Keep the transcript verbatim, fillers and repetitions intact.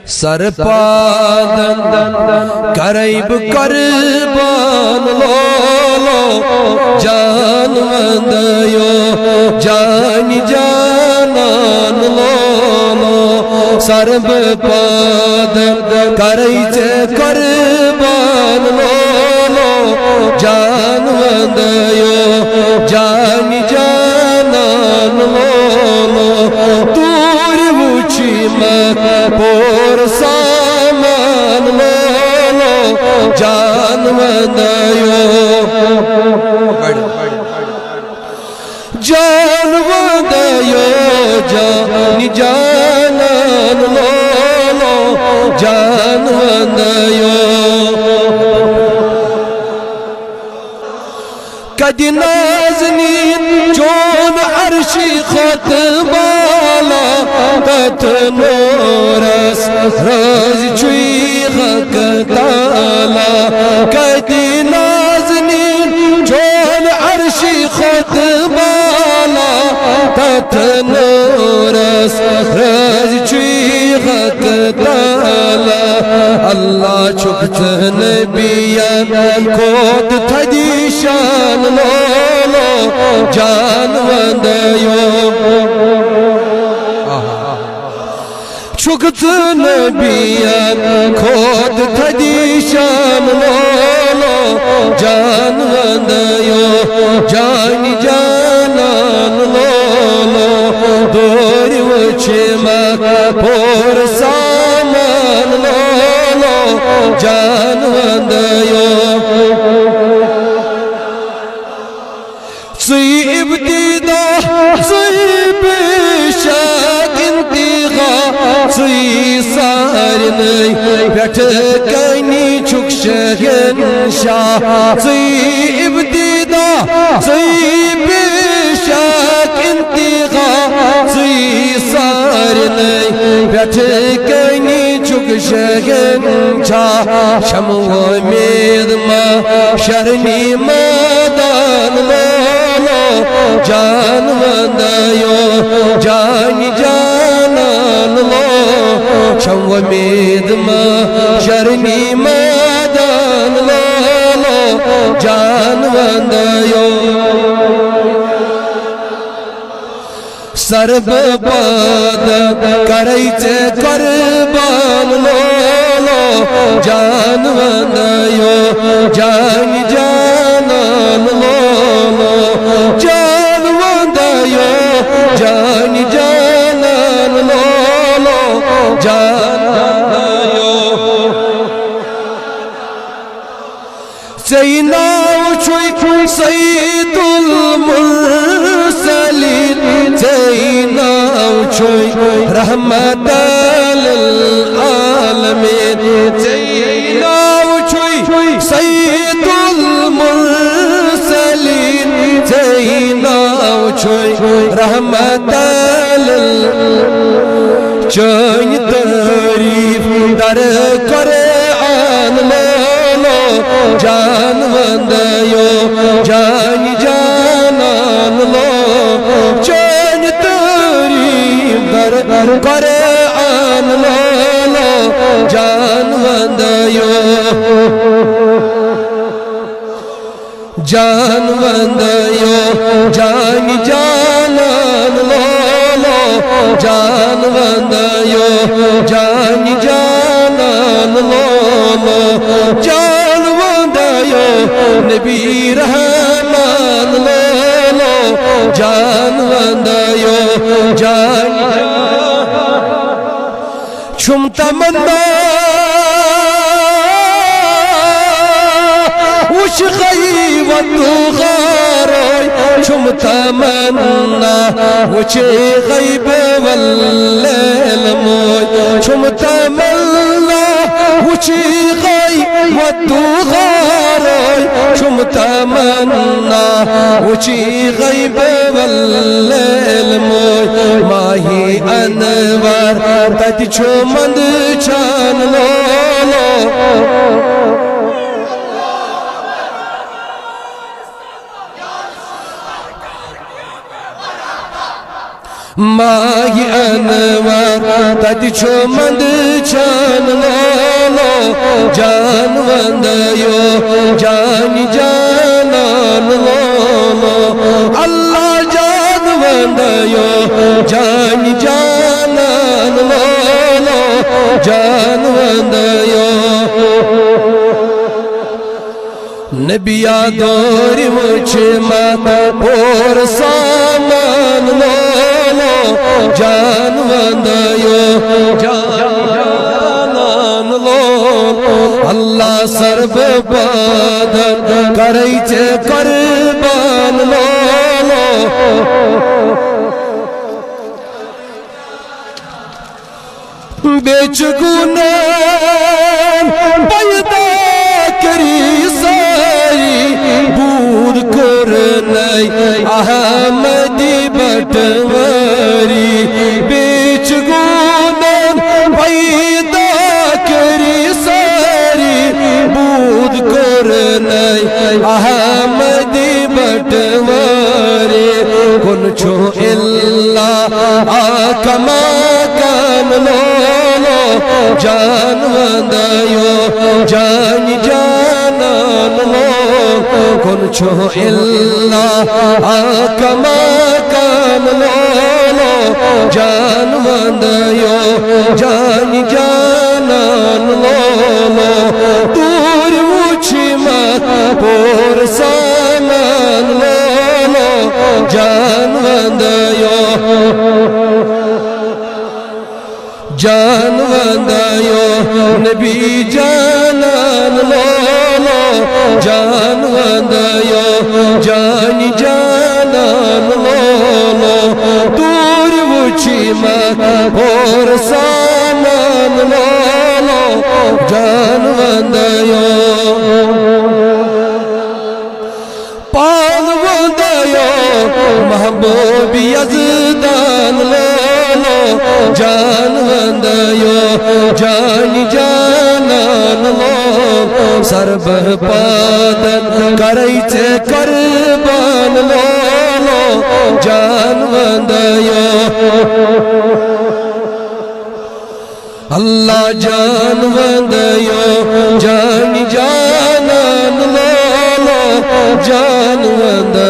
سرپادن کرے بہٕ قربان لولو، جان وندیو جان جانان لولو۔ سرپادن کرے ژےٚ قربان لولو، جان وندیو جان جانان لولو۔ دوٗرِ وٕچھِ مےٚ پوٗرٕ سامان لولو، جان وندیو جان وندیو جان جانان لولو، جان وندیو۔ کتہِ نازنیٖن چون عرشی کھۄتہٕ بالا، تتھ نورس رٲضۍ چھُے حق تعالیٰ۔ کتہِ نازنیٖن چون عرشی کھۄتہٕ بالا، تتھ نورس رٲضۍ چھُے حق تعالیٰ۔ اللہ چھُکھ ژٕ نبین کھۄتہٕ تھدِ شان لولو، جان وندیو۔ چھُکھ ژٕ نبین کھۄتہٕ تھدِ شان لولو، جان وندیو جان جانان لولو۔ دوٗرِ وٕچھِ مےٚ پوٗرٕ سامان لولو، جان وندیو۔ ژٕے ابتدا، ژٕے پیشہ انتہا، ژٕے سارنٕے پٮ۪ٹھٕ کنہِ چھُکھ شہنشاہ۔ ژٕے ابتدا، ژٕے پیشہ انتہا، ژٕے سارنٕے پٮ۪ٹھٕ کنہِ چھُکھ شہنشاہ۔ شمع وۄمید محشرنی مٲدان لولو، جان وندیو جان جانان لولو۔ شمع وۄمید محشرنی مٲدان لولو، جان وندیو۔ سرپادن کرے ژےٚ قربان لولو، جان وندیو جان جانان لولو، جان وندیو جان جانان لولو، جان وندیو۔ ژےٚ ناو چھُے سید المرسلین، ژےٚ ناو چھُے رحمت للعالمین۔ ژےٚ ناو چھُے سید المرسلین، ژےٚ ناو چھُے رحمت لل۔ چٲنۍ تعریٖف در قرآن لولو، جان وندیو جان جانان لولو۔ چٲنۍ تعریٖف در قرآن لولو، جان وندیو۔ جان وندیو جان جانان لولو، جان وندیو جان جانان لولو، جان وندیو نبی رحمان لولو، جان وندیو جان۔ چھُم تمنا وٕچھ غیبت غارو، چھُم تمنا وٕچھ غیب واللیل موج۔ چھُم تمنا وٕچھ غیبت غارو، چھُم تمنا وٕچھ غیب واللیل موج۔ ماہی انوار تتہِ چھُ مندچھان لولو۔ ماہی انوار تتہِ چھُ مندچھان جان وندیو، جان جانان لولو۔ اللہ جان وندیو، جان جانان لولو، جان وندیو۔ نبیا دور وچھ مت پور سامان لولو، جان وندیو، جان جانان لولو۔ اللہ سر بپادن کرے ژے قربان لولو۔ بیچ گناہن پیدا کری ساری، بود کرنائی احمدی بٹواری۔ بیچ گناہن پیدا کری ساری، بود کرنائی احمدی بٹواری۔ کن چھو اللہ آ کماکان لولو، جان وندیو، جان جانان لولو۔ کن چھو اللہ آ کماکان لولو، جان وندیو، جان جانان لولو۔ دور وچھ مت پور سامان لولو، جان وندیو۔ جان وندیو نبی جانان لولو، جان وندیو جان جانان لولو۔ دور وچھی مت پور سامان لولو، جان وندیو۔ پان وندیو محبوب یزدان لولو، جان وندیو جان جانان لولو۔ سر بہ پادن کرے ژے قربان لولو، جان وندیو۔ اللہ جان وندیو جان جانان لولو، جان وندیو۔